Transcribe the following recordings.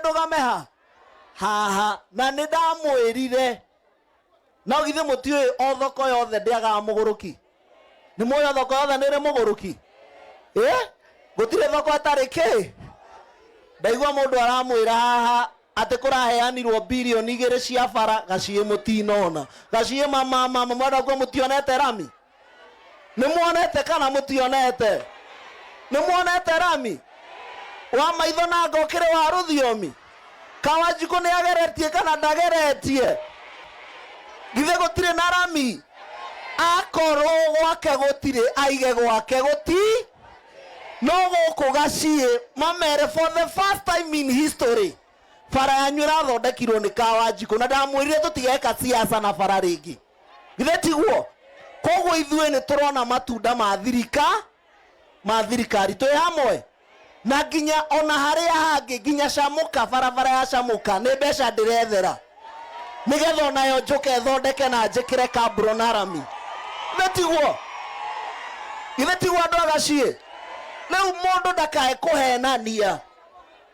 Ndũgame ha haha na nĩ ndamwĩrire. No githĩ mũtiũĩ o thoko yothe ndĩagaga mũgũrũki? Nĩ mũĩ o thoko yothe nĩ ĩrĩ mũgũrũki? Ĩ gũtirĩ thoko ĩtarĩ kĩ? Ndaigua mũndũ aramwĩra haha atĩ kũraheanirwo bilioni 2 cia bara Gaciĩ, mũtinona Gaciĩ. Mama mama mwenda kuo, mũtionete rami? Nĩ muonete kana mũtionete? Nĩ muonete rami wa maitho na ngokĩrĩ wa rũthiomi? Kawanjikũ nĩ ageretie kana ndageretie? Githĩ gũtirĩ na rami? Akorwo gwake gũtirĩ, aige gwake gũti. No gũkũ Gaciĩ mamere, for the first time in history, bara yanyu ĩrathondekirwo nĩ Kawanjikũ, na ndamwĩrire tũtigeka siasa na bara rĩngĩ. Githĩ tiguo? Koguo ithuĩ nĩ tũrona matunda ma thirika ma thirikari twĩ hamwe na nginya ona harĩa hangĩ, nginya Camũka, barabara ya Camũka nĩ mbeca ndĩrethera nĩgetha onayo njũke thondeke na njĩkĩre kabro na rami. Githĩ tiguo? Githĩ tiguo, andũ a Gaciĩ? Rĩu mũndũ ndakae kũhenania,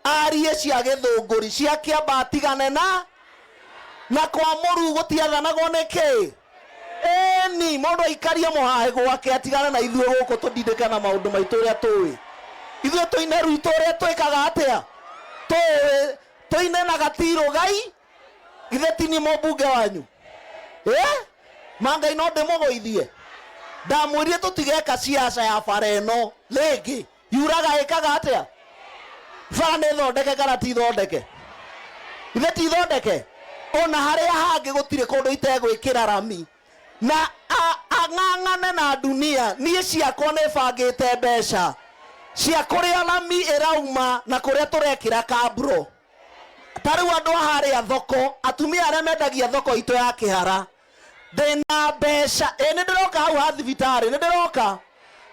arie cia gĩthũngũri cia kĩamba, atigane na kwa mũru gũtiathanagwo nĩ kĩ. Ĩni mũndũ aikarie mũhahe gwake, atigane na ithuĩ gũkũ tũndindĩke na maũndũ maitũ ũrĩa tũĩ. Ithuĩ tũine rwitũ ũrĩa twĩkaga atĩa, tũĩ tũine na gatirũgai. Githĩ ti niĩ mũmbunge wanyu? Ĩ mangai no ndĩmũgũithie. Ndamwĩrire tũtigeka ciaca ya bara ĩno rĩngĩ. Yuraga ĩkaga atĩa? Bara nĩ thondeke kana ti thondeke? Ithe ti thondeke? Ona harĩa hangĩ gũtirĩ kũndũ itegwĩkĩra rami na ang'ang'ane na dunia. Niĩ ciakwa nĩ bangĩte mbeca cia kũrĩa rami ĩrauma na kũrĩa tũrekĩra kabro. Ta rĩu andũ a harĩa thoko, atumia arĩa mendagia thoko itũ ya Kĩhara, ndĩna mbeca. Ĩ nĩ ndĩroka hau ha thibitarĩ, nĩ ndĩroka.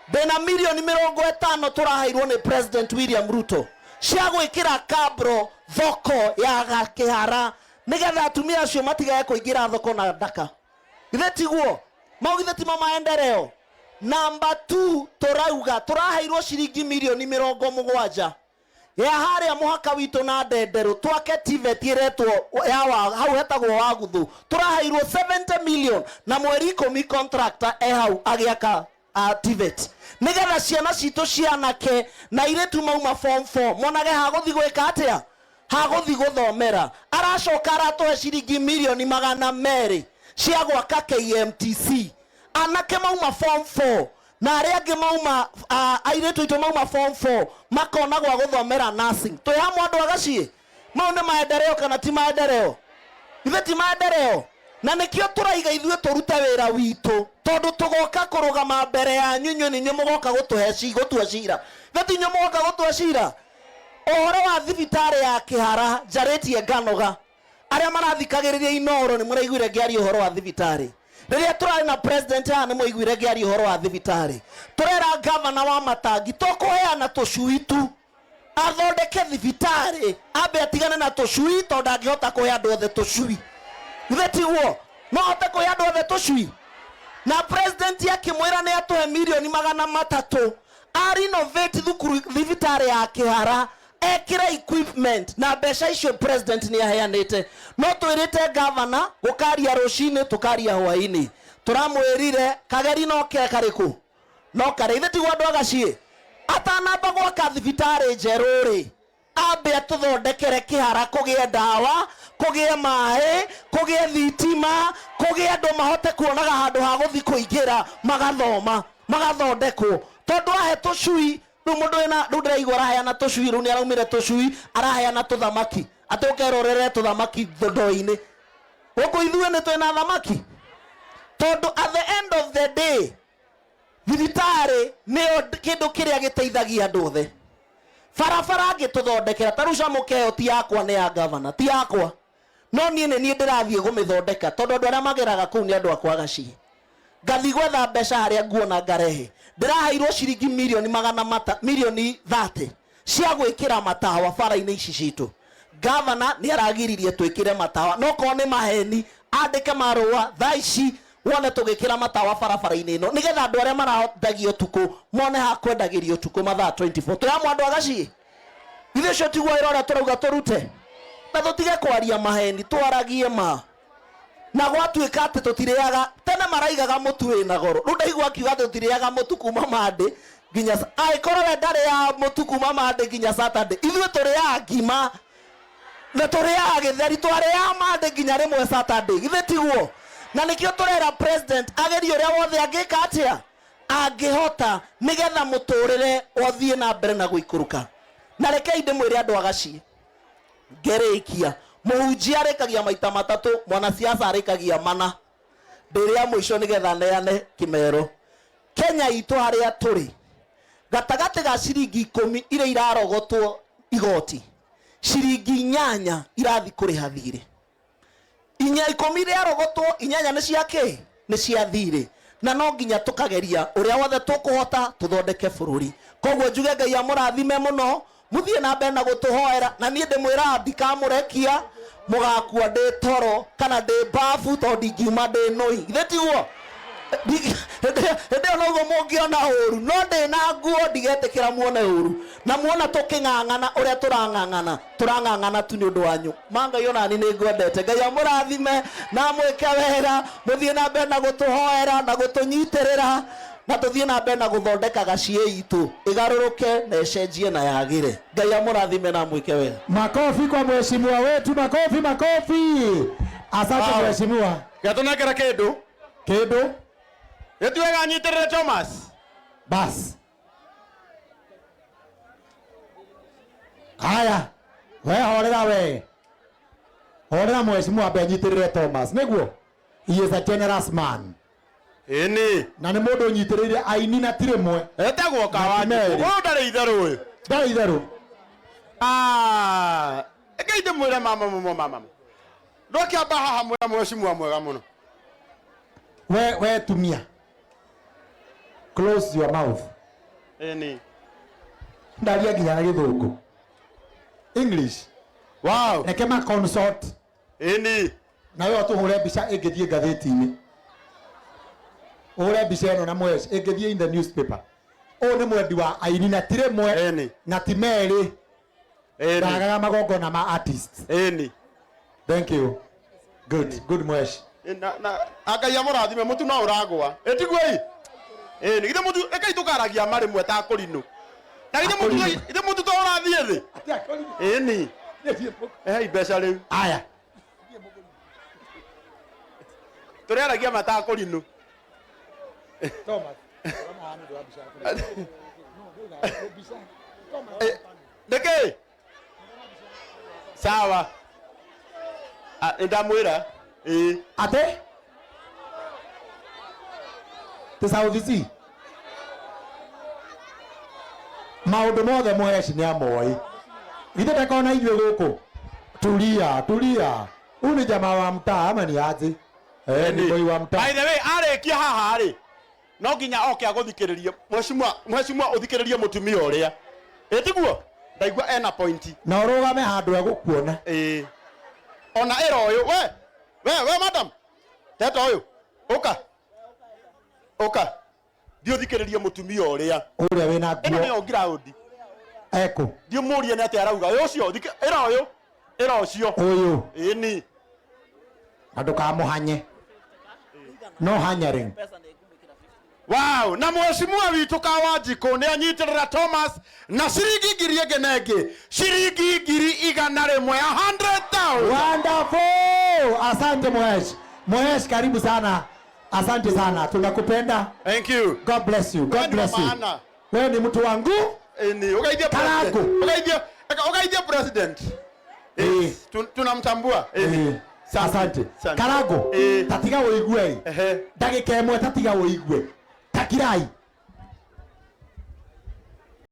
Ndĩna mirioni 50 tũraheirwo nĩ President William Ruto cia gwĩkĩra kabro thoko ya Kĩhara, nĩgetha atumia acio matigage kũingĩra thoko na ndaka. Githĩ tiguo? Mau githĩ timo maendeleo? Namba 2, tũrauga tũraheirwo ciringi mirioni 70 ya harĩa mũhaka witũ na Ndenderũ, twake TVET ĩretwo ya wa, hau hetagwo Waguthu. Tũraheirwo 70 million na mweri 10 contractor e hau agĩaka TVET, nĩgetha ciana citũ cianake na airĩtu mauma form 4 monage ha gũthi gwĩka atĩa, ha gũthi gũthomera. Aracoka aratũhe ciringi mirioni 200 cia gwaka KMTC. Anake mauma form 4 na arĩa angĩ mauma airĩtu aitũ mauma form 4 makona gwa gũthomera nursing. Twĩ hamwe, andũ a Gaciĩ? Mau nĩ maendeleo kana ti maendeleo? Ithe ti maendeleo? Na nĩkĩo tũraiga ithuĩ tũrute wĩra witũ, tondũ tũgoka kũrũgama mbere yanyu. Inyuĩ nĩ inyuĩ mũgoka gũtũhe gũtua cira. Ithe ti inyuĩ mũgoka gũtua cira ũhoro wa thibitarĩ ya Kĩhara? Njarĩtie nganoga. Arĩa marathikagĩrĩria Inoro nĩ mũraiguire ngĩaria ũhoro wa thibitarĩ. Rĩrĩa tũrarĩ na president haha, nĩ mwaiguire ngĩaria ũhoro wa thibitarĩ. Tũrera gavana wa Matangi tũkũheana tũcui tu athondeke thibitarĩ, ambe atigane na tũcui, tondũ ndangĩhota kũhe andũ othe tũcui. Githĩ tiguo? No ahote kũhe andũ othe tũcui? Na president akĩmwĩra nĩ atũhe mirioni 300 a renovate thukuru, thibitarĩ ya Kĩhara, ekĩre equipment, na mbeca icio president nĩ aheanĩte. No twĩrĩte gavana gũkaria rũcinĩ, tũkaria hwainĩ. Tũramwĩrire kageri no ke karĩkũ no karĩ. Ithe tiguo, andũ a Gaciĩ? Atanamba gwaka thibitarĩ njerũ rĩ, ambe atũthondekere Kĩhara, kũgĩe ndawa, kũgĩe maĩ, kũgĩe thitima, kũgĩe andũ mahote kuonaga handũ ha gũthi kũingĩra magathoma, magathondekwo. Tondũ ahe tũcui rĩu, mũndũ wĩna rĩu ndĩraigua araheana tũcui, rĩu nĩ araumire tũcui, araheana tũthamaki, atĩ ũkerorere tũthamaki ndoo-inĩ. Gũkũ ithuĩ nĩ twĩna thamaki? Tondũ at the end of the day, thibitarĩ nĩyo kĩndũ kĩrĩa gĩteithagia andũ othe. Barabara angĩtũthondekera ta rĩu Camũka ĩyo ti yakwa, nĩ ya gavana, ti yakwa, no niĩ nĩ niĩ ndĩrathiĩ gũmĩthondeka, tondũ andũ arĩa mageraga kũu nĩ andũ akwa Gaciĩ. Ngathi gwetha mbeca harĩa nguona ngarehe. Ndĩraheirwo ciringi mirioni magana mata mirioni 30 cia gwĩkĩra matawa bara-inĩ ici citũ. Gavana nĩ aragiririe twĩkĩre matawa. No korwo nĩ maheni, andĩke marũa thaa ici wone tũgĩkĩra matawa barabara-inĩ ĩno, nĩgetha andũ arĩa marendagia ũtukũ mone ha kwendagĩria ũtukũ mathaa 24. Twĩ hamwe, andũ a Gaciĩ? Ithuĩ ũcio tiguo wĩra ũrĩa tũrauga tũrute. Na tũtige kwaria maheni, twaragie ma. Na gwatuĩka atĩ tũtirĩaga, tene maraigaga mũtu wĩna goro. Rĩu ndaigua akiuga atĩ tũtirĩaga mũtu kuma Monday nginya angĩkorwo we ndarĩaga mũtu kuma Monday nginya Saturday, ithuĩ tũrĩaga ngima na tũrĩaga gĩtheri, twarĩaga Monday nginya rĩmwe Saturday, githĩ tiguo? Na nĩkĩo tũrera president agerie ũrĩa wothe angĩka atĩa angĩhota nĩgetha mũtũrĩre ũthiĩ na mbere na gũikũrũka. Na rekei ndĩmwĩre andũ a Gaciĩ, ngĩrĩkia, mũhunjia arĩkagia maita matatũ, mwanasiasa arĩkagia mana. Ndĩrĩa mũico nĩgetha neane kĩmero. Kenya itũ harĩa tũrĩ, gatagatĩ ga ciringi 10 iria irarogotwo igoti, ciringi 8 irathi kũrĩha thirĩ. Inya 10 rĩarogotwo, 8 nĩ cia kĩ? Nĩ cia thirĩ. Na no nginya tũkageria ũrĩa wothe tũkũhota tũthondeke bũrũri. Koguo njuge Ngai amũrathime mũno, mũthiĩ na mbere na gũtũhoera, na niĩ ndĩmwĩraga ndikamũrekia, mũgakua ndĩ toro kana ndĩ mbabu, tondũ ndingiuma ndĩ nũi. Githĩ tiguo? Hĩndĩ ĩyo noguo mũngĩona ũru, no ndĩ na nguo ndigetĩkĩra muone ũru. Na muona tũkĩng'ang'ana ũrĩa tũrang'ang'ana, tũrang'ang'ana tu nĩ ũndũ wanyu. Ma Ngai onani nĩ ngwendete. Ngai amũrathime na amwĩke wega, mũthiĩ na mbere na gũtũhoera na gũtũnyitĩrĩra, na tũthiĩ na mbere na gũthondeka gaciĩ itũ ĩgarũrũke na ĩcenjie na yagĩre. Ngai amũrathime na amwĩke wega. Makofi kwa mheshimiwa wetu, makofi, makofi. Asante Wow. mheshimiwa. Gĩatũnengera kĩndũ. Kĩndũ. Gĩtuĩga nyitĩrĩre Thomas. Bas. Haya. We horera we. Horera mheshimiwa ambe anyitĩrĩre Thomas. Nĩguo? He is a generous man. Ĩni. Na nĩ mũndũ ũnyitĩrĩire aini na ti rĩmwe. Etagwo Kawanjikũ. Mary. Ũyũ ndarĩ itherũ ũyũ. Ndarĩ itherũ. Ah, reke ndĩmwĩre mama mama mama. Ndũkĩamba haha mwĩra mheshimiwa mwega mũno. We tumia. Close your mouth. Ĩni. Ndaria nginya na gĩthũngũ. English. Wow. Reke ma consult. Ĩni. Na we ũtũhũre mbica ĩngĩthiĩ ngathĩti-inĩ. Ũhũre mbica ĩno na mwesh ĩngĩthiĩ in the newspaper. Ũyũ nĩ mwendi wa aini na ti rĩmwe Ĩni. na ti merĩ. Ĩni. Ndagaga magongona ma artists. Ĩni. Thank you. Good, good mwesh. Na na Ngai amũrathime mũtu no ũragwa. Ĩtiguo ĩ? Ĩni, githĩ mũtu rekei tũkaragia ma rĩmwe ta kũrinũ. Na githĩ mũtu githĩ mũtu to ũrathiĩ thĩ? Ĩni. Ehei mbeca rĩu. Aya. Tũrĩaragia ma ta kũrinũ. Thomas. Nĩkĩ? Sawa. Ah, nĩndamwĩra. Ĩĩ. Ate? Ti South C. Maũndũ mothe mũheci nĩ amoĩ. Githĩ ndakona inyuĩ gũkũ? Tulia, tulia. Huyu ni jamaa wa mtaa ama ni aje? Eh, ni boy wa mtaa. By the way, arĩkia haha rĩ, no nginya oke agũthikĩrĩrie. Mheshimiwa, mheshimiwa ũthikĩrĩrie mũtumia ũrĩa. Ĩ tiguo? Ndaigua ena pointi. Na ũrũgame handũ egũkuona. Ĩĩ. Ona ĩra ũyũ, we, we, we madam. Teta ũyũ. Ũka. Ũka. Thiĩ ũthikĩrĩrie mũtumia ũrĩa. Ũrĩa wĩna Ĩno nguo. nĩyo ground. Ekũ. Thiĩ ũmũrie nĩ atĩa arauga. Ĩ ũcio, ĩra ũyũ. Ĩra ũcio. Ũyũ. Ĩni. Na ndũkamũhanye. No hanyaring. Wow, na mheshimiwa witũ Kawanjikũ nĩ anyitĩrĩra Thomas na ciringi ngiri ĩngĩ na ĩngĩ, ciringi 100,000, 100,000. Wonderful. Asante Mhesh. Mhesh, karibu sana. Asante sana. Tunakupenda. Thank you. God bless you. God Wewe ni bless you. maana. Wewe ni mtu wangu. Ĩni, ũgeithie Karangu. president. Ũgeithie, ũgeithie president. Tunamtambua. Asante. Karangu. Tatiga ũigue. Ehe. Ndagĩka ĩmwe tatiga ũigue. Takirai.